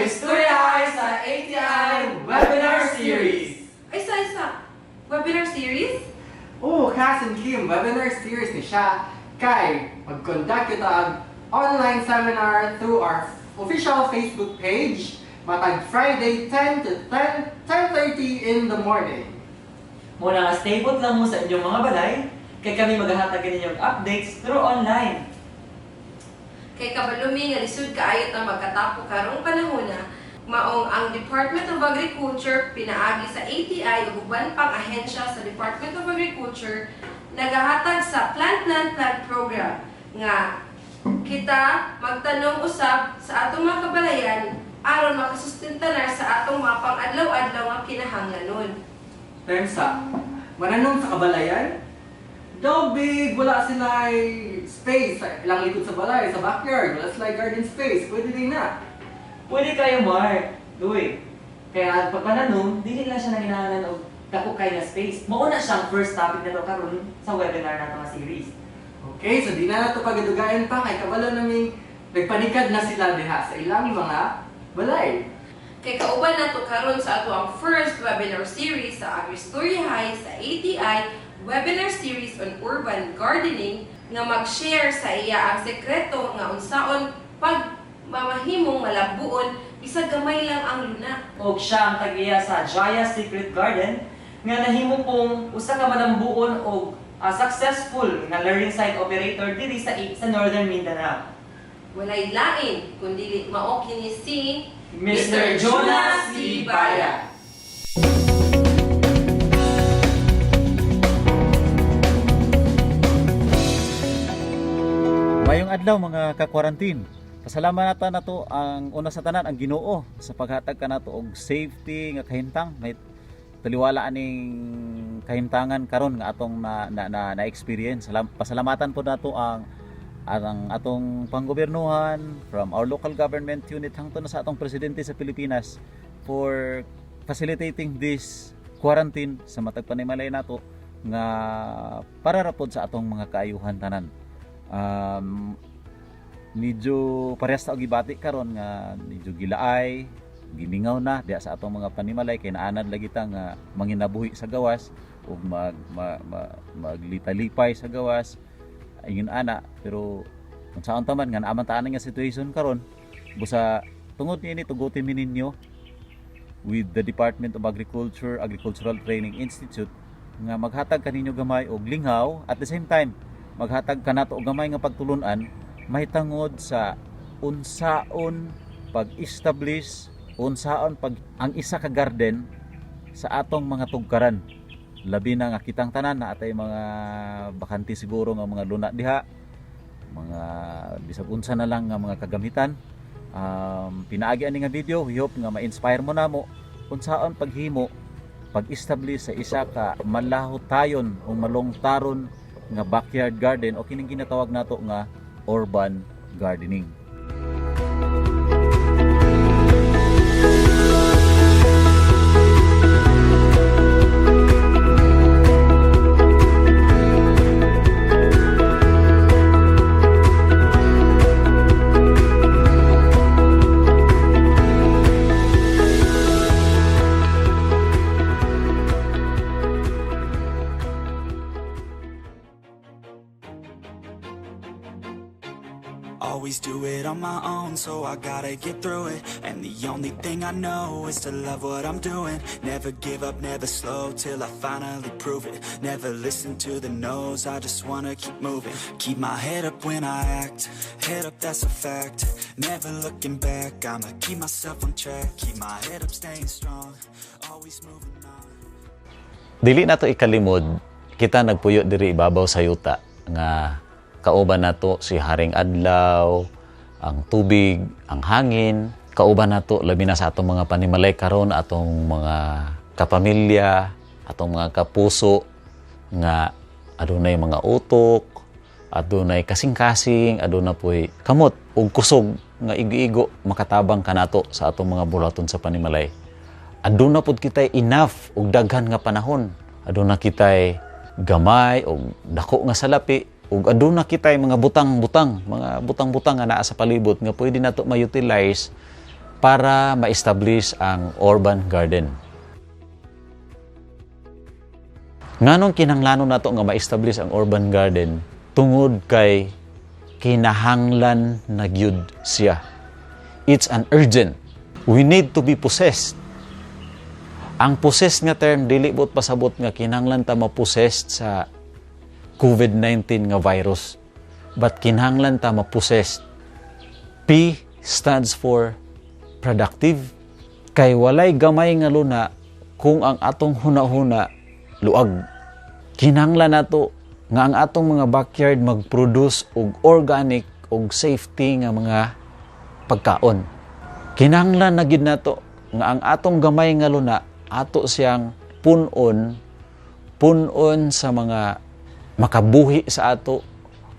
Agristorya sa ATI Webinar Series! Ay, sa isa. Webinar series? Oh, Cass and Kim, webinar series ni siya kay mag-conduct kita og online seminar through our official Facebook page matag Friday 10 to 10 10:30 in the morning. Muna nga stable lang mo sa inyong mga balay, kay kami maghahatag ninyong updates through online. Kay kabalumi nga lisod kaayot ang magkatapo karong panahona, maong ang Department of Agriculture pinaagi sa ATI ug uban pang ahensya sa Department of Agriculture nagahatag sa Plant Plant Plant program nga kita magtanom usab sa atong mga kabalayan aron makasustentanar sa atong mga pang-adlaw-adlaw nga kinahanglanon. Pensa, mananom sa kabalayan? Daw big, wala sila space sa ilang likod sa balay, sa backyard, wala sila garden space, pwede din na. Pwede kayo, Mark. Duy. Kaya pagpananom, dili lang siya nanginahanglan og dako kay nga space. Mao na siyang first topic nato karon sa webinar nato nga series. Okay, so di na nato pagadugayan pa kay kabalo naming nagpanikad na sila diha sa ilang mga balay. Kay kauban nato karon sa ato ang first webinar series sa AgriStorya High sa ATI webinar series on urban gardening nga mag-share sa iya ang sekreto nga unsaon pag mamahimong malambuon bisag gamay lang ang luna. Og siya ang tag-iya sa Jaya Secret Garden nga nahimo pong usa ka malambuon og successful nga learning site operator diri sa Northern Mindanao. Walay lain kundi mao kini si Mr. Jonas C. Baya. Mayong adlaw mga ka-quarantine. Pasalamat nata nato ang una sa tanan ang Ginoo sa paghatag kanato og safety nga kahimtang, may taliwala aning kahimtangan karon nga atong na experience. Pasalamatan po nato ang atong panggobernuhan from our local government unit hangtod na sa atong presidente sa Pilipinas for facilitating this quarantine sa matag panimalay nato nga para ra pod sa atong mga kaayuhan tanan. Medyo parehas ta og gibati karon nga medyo gilaay, gimingaw na diha sa atong mga panimalay kay naanad lagi ta nga manginabuhi sa gawas ug maglitalipay sa gawas ingon ana, pero unsaon ta man nga naa man ta ani nga situation karon, busa tungod niini tuguti mi ninyo with the Department of Agriculture Agricultural Training Institute nga maghatag kaninyo gamay og linghaw, at the same time maghatag kanato og gamay nga pagtulunan mahitangod sa unsaon pag-establish, unsaon pag ang isa ka garden sa atong mga tugkaran, labi na nga kitang tanan na atay mga bakante siguro nga mga luna diha, mga bisag unsa na lang nga mga kagamitan. Pinaagi ani nga video, we hope nga ma-inspire mo namo unsaon paghimo, pag-establish sa isa ka malahutayon o malongtaron nga backyard garden o kining ginatawag nato nga urban gardening. Always do it on my own, so I gotta get through it. And the only thing I know is to love what I'm doing. Never give up, never slow, till I finally prove it. Never listen to the no's, I just wanna keep moving. Keep my head up when I act, head up, that's a fact. Never looking back, I'ma keep myself on track. Keep my head up, staying strong, always moving on. Dili nato ikalimod kita nagpuyo diri ibabaw sa yuta nga kauban nato si Haring Adlaw, ang tubig, ang hangin, kauban nato labi na sa atong mga panimalay karon, atong mga kapamilya, atong mga kapuso nga adunay mga utok, adunay kasing-kasing, aduna poy kamot ug kusog nga igo-igo makatabang kanato sa atong mga bulaton sa panimalay. Aduna pud kitay enough ug daghan nga panahon. Aduna kitay gamay og dako nga salapi ug aduna kitay mga butang-butang, mga butang-butang nga naa sa palibot nga pwede nato ma-utilize. para ma-establish ang urban garden. Nganong kinahanglanon nato nga ma-establish ang urban garden? Tungod kay kinahanglan na gyud siya. It's an urgent. We need to be possessed. Ang possessed nga term dili bot pasabot nga kinahanglan ta ma-possessed sa COVID-19 nga virus. But kinahanglan ta ma-possessed. P stands for productive. Kay walay gamay nga luna kung ang atong huna-huna luag. Kinahanglan nato nga ang atong mga backyard mag-produce og organic og safety nga mga pagkaon. Kinahanglan na gyud nato nga ang atong gamay nga luna ato siyang punon, punon sa mga makabuhi sa ato,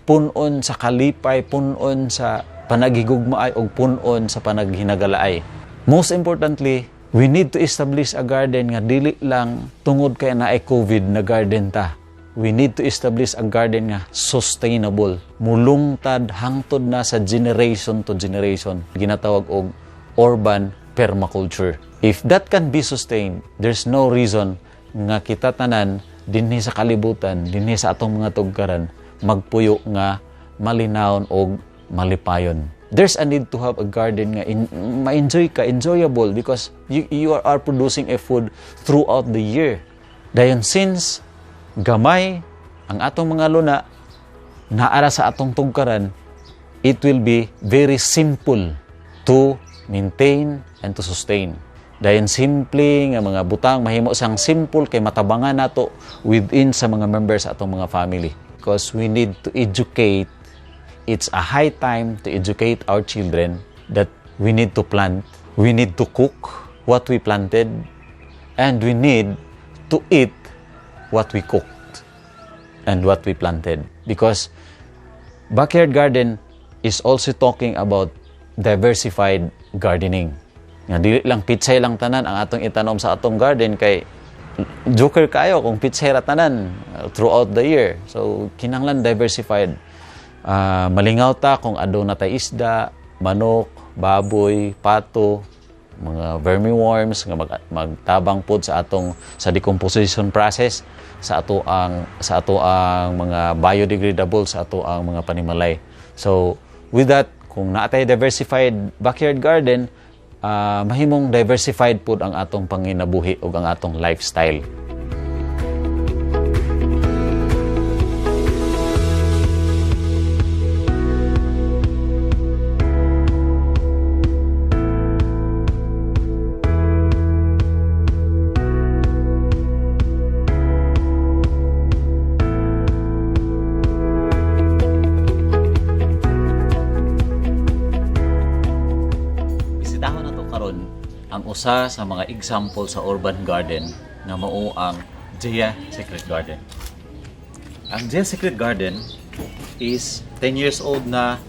punon sa kalipay, punon sa panaghigugmaay og punon sa panaghinagalaay. Most importantly, we need to establish a garden nga dili lang tungod kay naay COVID na garden ta. We need to establish a garden nga sustainable. Mulungtad hangtod na sa generation to generation. Ginatawag og urban permaculture. If that can be sustained, there's no reason nga kita tanan dinhi sa kalibutan, dinhi sa atong mga tugkaran, magpuyo nga malinawon og malipayon. There's a need to have a garden nga ma-enjoy ka, enjoyable, because you are producing a food throughout the year. Dayon since gamay ang atong mga luna naara sa atong tugkaran, it will be very simple to maintain and to sustain. Dayon simple nga mga butang mahimo siyang simple kay matabangan nato within sa mga members sa atong mga family. Because we need to educate. It's a high time to educate our children that we need to plant, we need to cook what we planted, and we need to eat what we cooked and what we planted. Because backyard garden is also talking about diversified gardening. Nga dili lang pitsay lang tanan ang atong itanom sa atong garden kay joker kayo kung pitsay ra tanan throughout the year. So kinahanglan diversified. Malingaw ta kung aduna tay isda, manok, baboy, pato, mga vermiworms nga magtabang pod sa atong sa decomposition process sa ato ang mga biodegradable sa ato ang mga panimalay. So with that, kung naa tay diversified backyard garden, mahimong diversified pod ang atong panginabuhi ug ang atong lifestyle. Ang usa sa mga example sa urban garden nga mao ang Jaya Secret Garden. Ang Jaya Secret Garden is 10 years old na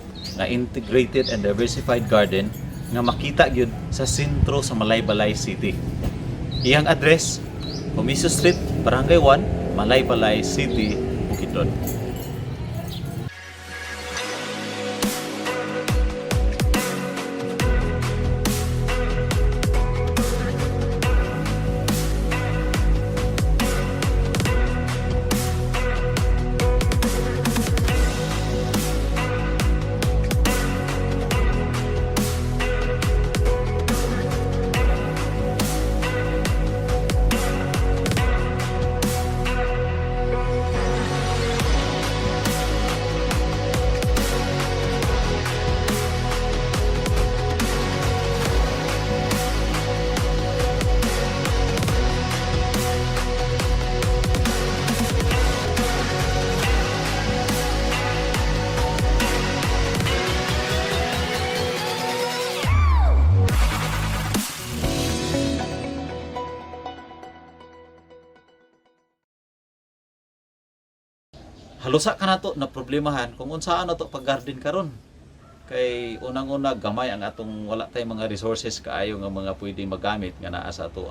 integrated and diversified garden nga makita gyud sa sentro sa Malaybalay City. Iyang address, Comiso Street, Barangay 1, Malaybalay City, Bukidnon. Halusa ka nato na problemahan kung unsaan nato pag-garden karon. Kay unang-una gamay ang atong wala tay mga resources kaayo nga mga pwede magamit nga naa sa ato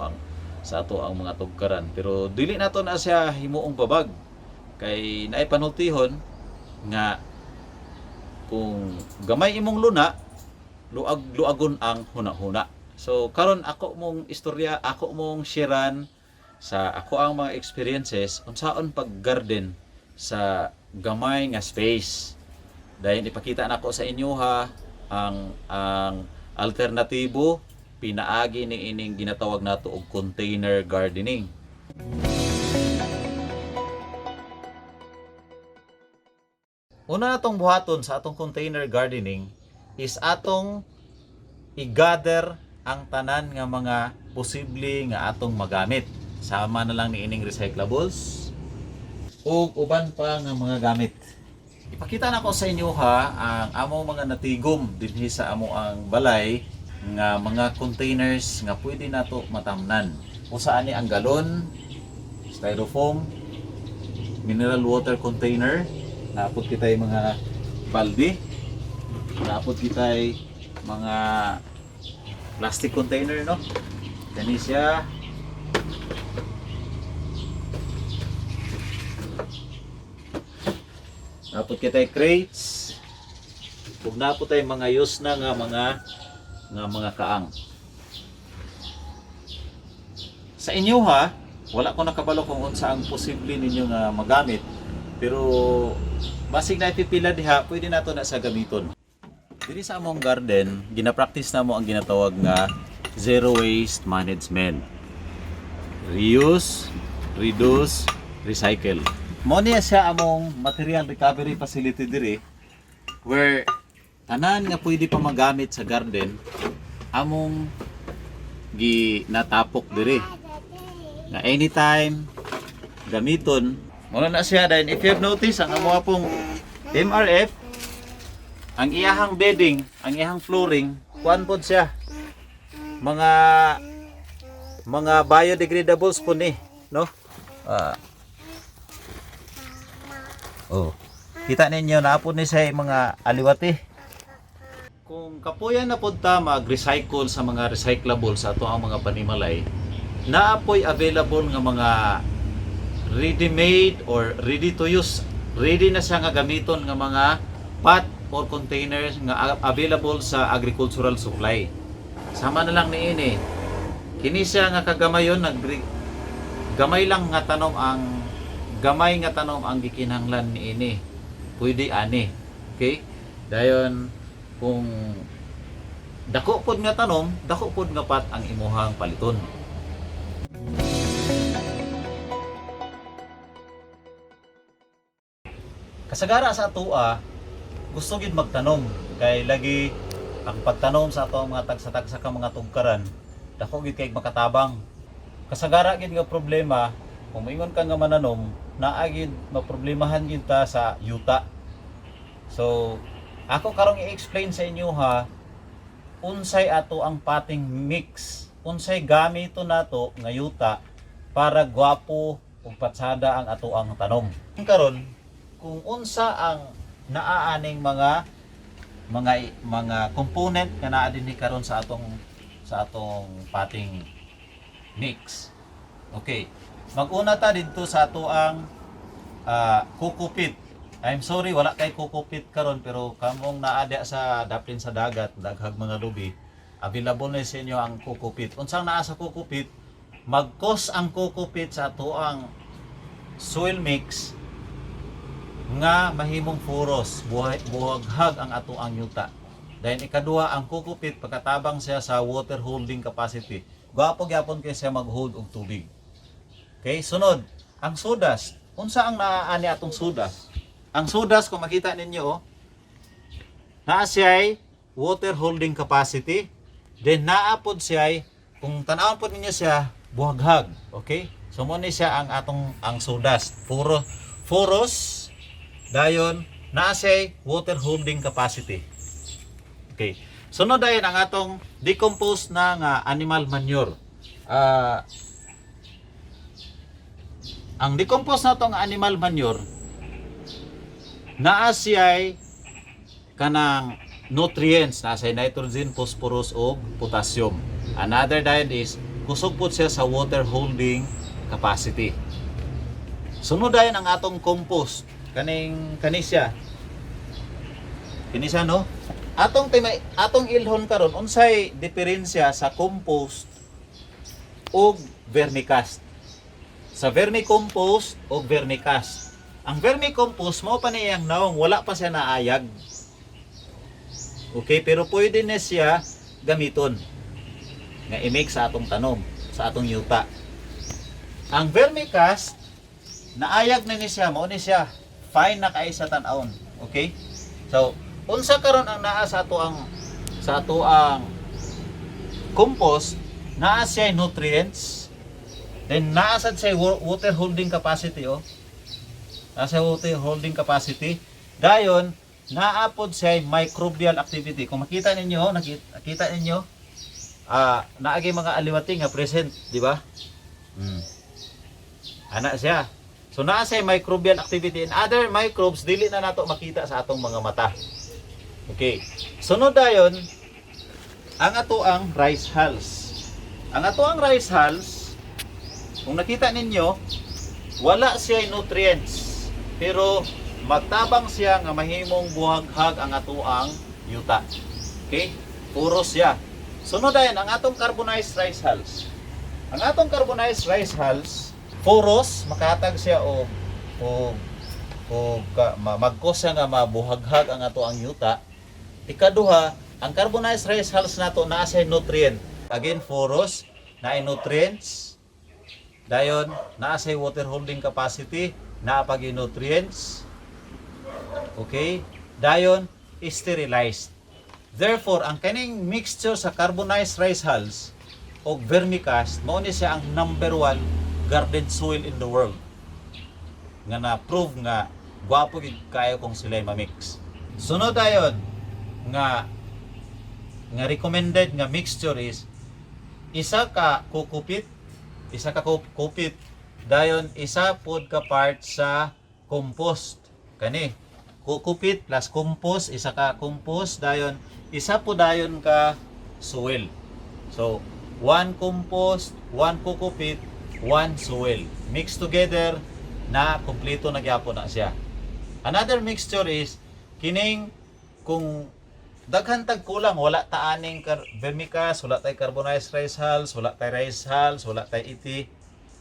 ang mga tugkaran. Pero dili nato na siya himuong babag kay naay panultihon nga kung gamay imong luna Luag-luagon ang huna-huna. So karon ako mong istorya, ako mong sharean sa ako ang mga experiences unsaon pag-garden sa gamay nga space. Dahil ipakita nako sa inyo ha ang alternatibo pinaagi ni ining ginatawag nato og container gardening. Una natong buhaton sa atong container gardening is atong i-gather ang tanan nga mga posible nga atong magamit. Sama na lang ni ining recyclables ug uban pa nga mga gamit. Ipakita nako sa inyo ha ang among mga natigom dinhi sa amo ang balay nga mga containers nga pwede nato matamnan. Usa ani ang galon, styrofoam, mineral water container, naapot kitay mga balde, naapot kitay mga plastic container, no? Kani siya. Naapot kitay crates. Ug naapot tay mga use na nga mga kaang. Sa inyo ha, wala ko nakabalo kung unsa ang posible ninyo nga magamit. Pero basig na ipipila diha, pwede nato na sa gamiton. Diri sa among garden, gina-practice na mo ang ginatawag nga zero waste management. Reuse, reduce, recycle. Mo niya siya among material recovery facility diri where tanan nga pwede pa magamit sa garden among gi natapok diri na anytime gamiton muna na siya. Dahil if you have noticed, ang amo pong MRF, ang iyahang bedding, ang iyahang flooring, kuan pod siya, mga biodegradables po ni, no? Ah. Oh, kita ninyo na po ni sa mga aliwati. Kung kapuyan na pod ta mag-recycle sa mga recyclables sa ato ang mga panimalay, naapoy available nga mga ready-made or ready to use, ready na siya nga gamiton nga mga pot or containers nga available sa agricultural supply. Sama na lang ni ini. Kini siya nga kagamayon, nag gamay lang nga tanom ang gamay nga tanom ang gikinahanglan niini. Pwede ani. Okay? Dayon kung dako pod nga tanom, dako pod nga pot ang imuhang paliton. Kasagara sa atoa, gusto gid magtanom kay lagi ang pagtanom sa ato ang mga tagsa-tagsa ka mga tugkaran, dako gid kay makatabang. Kasagara gid nga problema kung moingon ka nga mananom, naa gid maproblemahan gid ta sa yuta. So ako karong i-explain sa inyo ha unsay ato ang potting mix, unsay gamito nato nga yuta para gwapo ug patsada ang ato ang tanom. Karon kung unsa ang naaaning mga component nga naa dinhi karon sa atong potting mix. Okay. Mag-una ta didto sa ato ang coco peat. I'm sorry, wala kay coco peat karon, pero kamong naa diha sa daplin sa dagat, daghag mga lubi, available na sa inyo ang coco peat. Unsang naa sa coco peat? Mag-cause ang coco peat sa ato ang soil mix nga mahimong porous, buhay, buhaghag ang ato ang yuta. Then ikaduha, ang coco peat pagkatabang siya sa water holding capacity. Gwapo gyapon kay siya mag-hold og tubig. Okay, sunod, ang sawdust. Unsa ang naaani atong sawdust? Ang sawdust, kung makita ninyo, oh, naa siya'y water holding capacity. Then naa pod siya'y, kung tan-awon pod ninyo siya, buhaghag. Okay? So mo ni siya ang atong ang sawdust. Puro porous, dayon naa siya'y water holding capacity. Okay. Sunod dayon ang atong decomposed na nga animal manure. Ang decompose na atong animal manure, naa siya'y kanang nutrients, naa siya'y nitrogen, phosphorus ug potassium. Another diet is kusog pod siya sa water holding capacity. Sunod dayon ang atong compost. Kaning kani siya. Kini siya, no? Atong tema, atong ilhon karon, unsay diferensya sa compost ug vermicast. Sa vermicompost ug vermicast. Ang vermicompost mao pa niyang naong wala pa siya naayag. Okay, pero pwede na siya gamiton nga i-mix sa atong tanom, sa atong yuta. Ang vermicast naayag na ni siya, mao ni siya fine na kay sa tan-awon. Okay? So, unsa karon ang naa sa ato ang compost, naa siya nutrients, then naa sad siya water holding capacity, oh. Naa siya water holding capacity. Dayon naa pod siya microbial activity. Kung makita ninyo, nakita ninyo, naagay mga aliwati nga present, di ba? Ana siya. So naa siya microbial activity and other microbes dili na nato makita sa atong mga mata. Okay. Sunod dayon ang ato ang rice hulls. Ang ato ang rice hulls, kung nakita ninyo, wala siya nutrients pero magtabang siya nga mahimong buhaghag ang ato ang yuta. Okay? Puro siya. Sunod dayon ang atong carbonized rice hulls. Ang atong carbonized rice hulls, porous, makahatag siya og magkos siya nga mabuhaghag ang ato ang yuta. Ikaduha, ang carbonized rice hulls nato naa siya nutrient. Again, porous, naay nutrients. Dayon, naa siya water holding capacity, naa pag nutrients. Okay? Dayon, sterilized. Therefore, ang kaning mixture sa carbonized rice hulls og vermicast, mao ni siya ang number one garden soil in the world. Nga na-prove nga gwapo gid kayo kung sila ma-mix. Sunod dayon nga nga recommended nga mixture is isa ka cocopeat, isa ka cocopeat, dayon isa pod ka part sa compost. Kani cocopeat plus compost, isa ka compost, dayon isa po dayon ka soil. So, one compost, one cocopeat, one soil. Mix together na kompleto na gyapon na siya. Another mixture is kining kung daghan tag kulang, wala ta aning vermicast, wala tay carbonized rice hulls, wala tay rice hulls, wala tay iti,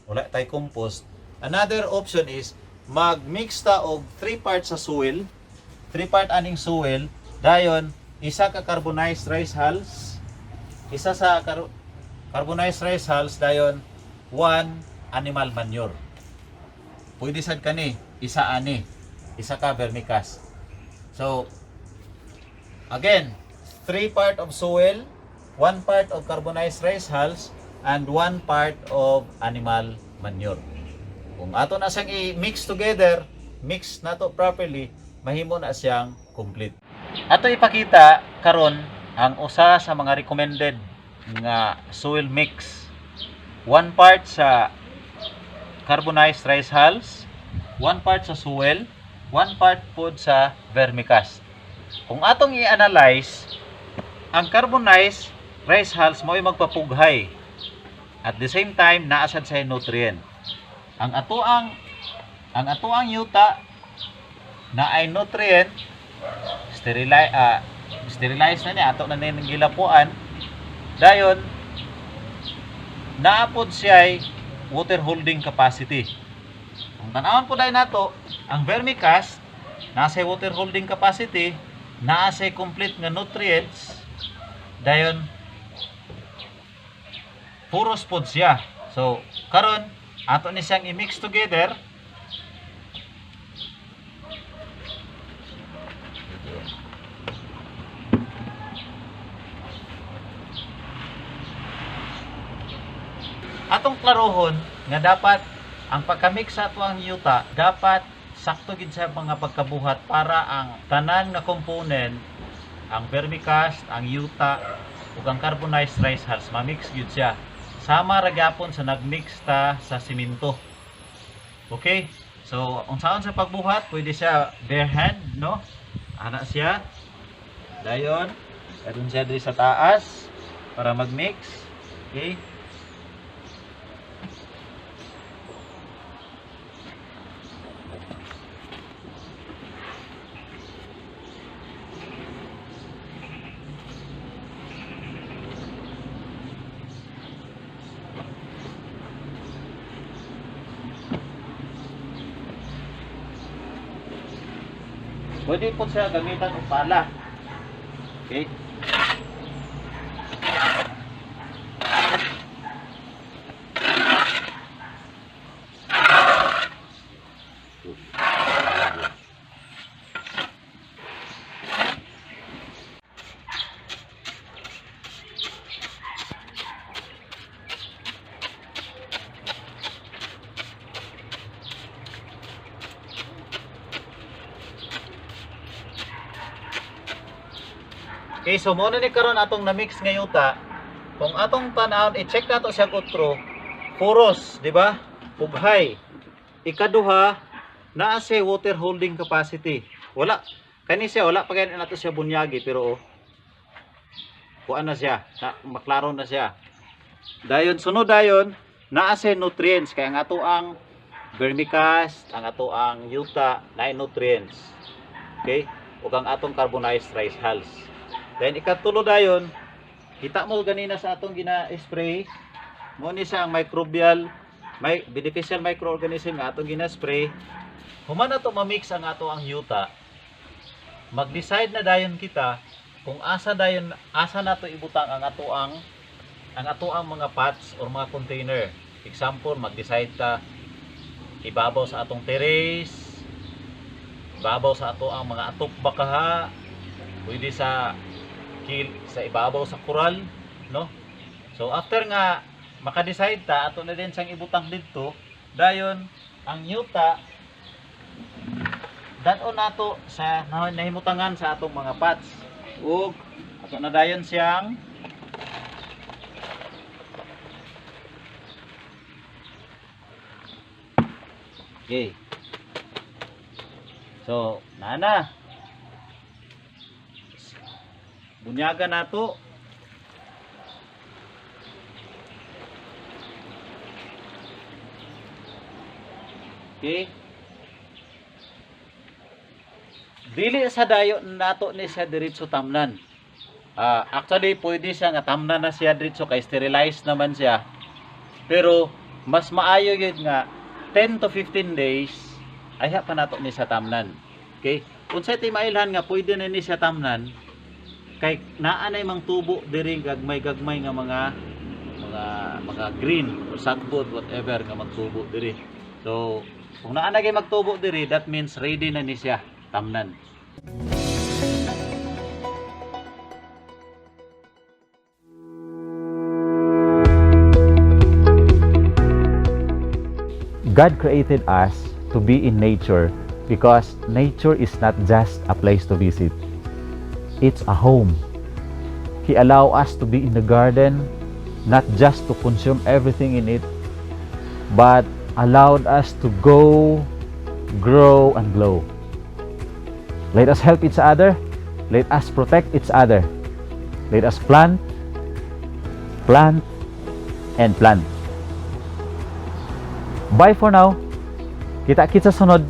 wala tay compost. Another option is mag-mix ta og 3 parts sa soil, 3 part aning soil, dayon isa ka carbonized rice hulls, isa sa carbonized rice hulls, dayon one animal manure. Pwede sad kani, isa ani, isa ka vermicast. So, again, 3 part of soil, 1 part of carbonized rice hulls, and 1 part of animal manure. Kung ato na siyang i-mix together, mix na to properly, mahimo na siyang complete. Ato ipakita karon ang usa sa mga recommended nga soil mix. 1 part sa carbonized rice hulls, 1 part sa soil, 1 part pod sa vermicast. Kung atong i-analyze, ang carbonized rice hulls mo'y magpapughay. At the same time, naa sad sa nutrient. Ang atoang yuta na ay nutrient, sterilize na niya, ato na ning gilapuan, dayon naa pod siya water holding capacity. Kung tan-awon po dayon nato, ang vermicast nasa water holding capacity, naa siya complete nga nutrients, dayon porous pod siya. So karon ato ni siyang i-mix together. Atong klarohon nga dapat ang pagka-mix sa ato ang yuta dapat sakto gid sa mga pagkabuhat para ang tanan nga component, ang vermicast, ang yuta ug ang carbonized rice hulls, ma-mix gyud siya. Sama ra gyapon sa nagmix ta sa simento. Okay? So, unsaon sa pagbuhat, pwede siya bare hand, no? Ana siya. Dayon, adun siya diri sa taas para mag-mix. Okay? Pwede po siya gamitan og pala. Okay? Okay, so mao na ni karon atong na-mix nga yuta. Kung atong tan-awon, i-check nato siya otro. Puros, di ba? Ughay. Ikaduha, naa siya water holding capacity. Wala. Kani siya wala pa gani nato siya bunyagi, pero oh, kuan na siya, na, maklaro na siya. Dayon, sunod dayon, naa siya nutrients, kaya ang ato ang vermicast, ang ato ang yuta, na nutrients. Okay? Ug ang atong carbonized rice hulls. Then ikatulo dayon, kita mo ganina sa atong gina-spray, mo ni siya ang microbial, may beneficial microorganism nga atong gina-spray. Human nato ma-mix ang ato ang yuta, mag-decide na dayon kita kung asa dayon, asa nato ibutang ang ato ang mga pots or mga container. Example, mag-decide ta ibabaw sa atong terrace, ibabaw sa ato ang mga atop bakaha, pwede sa kil sa ibabaw sa koral, no? So after nga maka-decide ta, ato na din siyang ibutang didto, dayon ang yuta dad-on nato sa nahimutangan sa atong mga pots, ug ato na dayon siyang Okay. So, nana. Bunyaga nato. Okay. Dili sa dayo nato ni siya diretso tamnan. Actually pwede siya nga tamnan na siya diretso kay sterilized naman siya. Pero mas maayo gyud nga 10 to 15 days ayha pa nato ni siya tamnan. Okay? Unsay timailhan nga pwede na ni siya tamnan kay naa nay mang tubo diri gagmay-gagmay nga mga green or sagbot, whatever, nga magtubo diri. So kung naa na kay magtubo diri, that means ready na ni siya tamnan. God created us to be in nature because nature is not just a place to visit. It's a home. He allowed us to be in the garden, not just to consume everything in it, but allowed us to go, grow, and glow. Let us help each other. Let us protect each other. Let us plant, plant, and plant. Bye for now. Kita-kita sa sunod.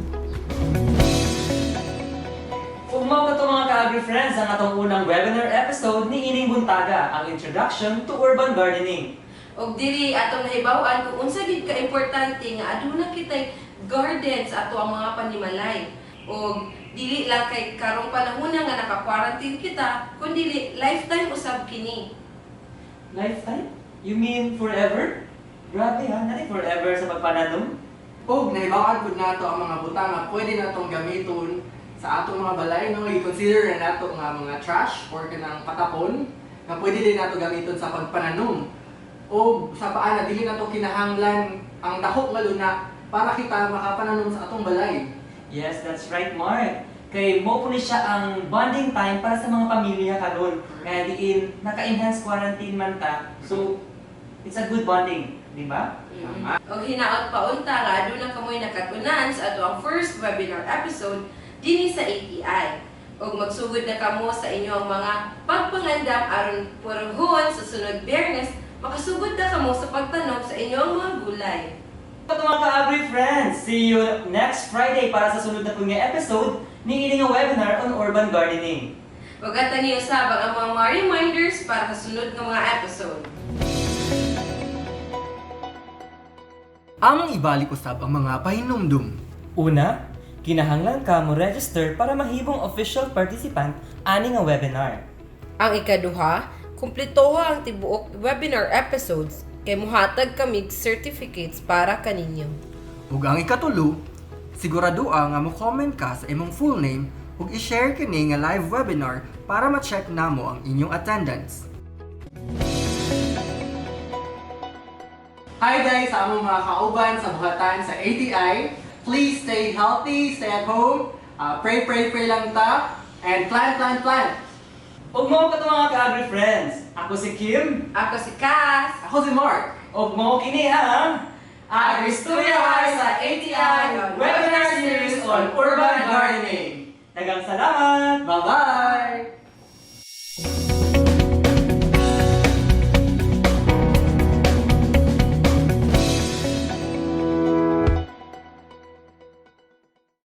Ug mao kato, mga ka-agri-friends, ang atong unang webinar episode ni ining buntaga, ang Introduction to Urban Gardening. Ug diri atong nahibaw-an kung unsa gid ka importante nga aduna kitay garden sa ato ang mga panimalay. Ug dili lang kay karong panahon nga naka-quarantine kita, kundi lifetime usab kini. Lifetime? You mean forever? Grabe ha, natin forever sa pagpananom. Og nahibaw-an pud nato ang mga butang nga pwede natong gamiton sa atong mga balay, no? I-consider na nato nga mga trash or kanang patapon nga pwede din nato gamiton sa pagpananom. O sa paan na dili nato kinahanglan ang dako nga luna para kita makapananom sa atong balay. Yes, that's right, Mark. Kay mo po ni siya ang bonding time para sa mga pamilya karon. Kaya diin naka-enhance quarantine man ta. So, it's a good bonding, di ba? Og hinaot pa unta nga aduna kamoy nakatunan sa ato ang first webinar episode dinhi sa ATI. Og magsugod na kamo sa inyong mga pagpangandam aron puruhon sa sunod Biyernes, makasugod na kamo sa pagtanom sa inyong mga gulay. Ito, mga ka-agri friends, see you next Friday para sa sunod na nga episode ni ining nga webinar on urban gardening. Ug ni usab ang among mga reminders para sa sunod nga mga episode. Among ibalik usab ang mga pahinumdum. Una, Kinahanglan ka mo register para mahimong official participant ani nga webinar. Ang ikaduha, kumpletoha ang tibuok webinar episodes kay muhatag kamig certificates para kaninyo. Ug ang ikatulo, siguradoa nga mo-comment ka sa imong full name ug i-share kini nga live webinar para ma-check namo ang inyong attendance. Hi guys, sa among mga kauban sa buhatan sa ATI. Please stay healthy, stay at home, pray, pray, pray lang ta, and plan, plan, plan. Ug mao kato, mga ka-agri friends. Ako si Kim. Ako si Cass. Ako si Mark. Ug mao kini ang AgriSturyahay sa ATI Webinar Series on Urban Gardening. Daghang salamat! Bye-bye!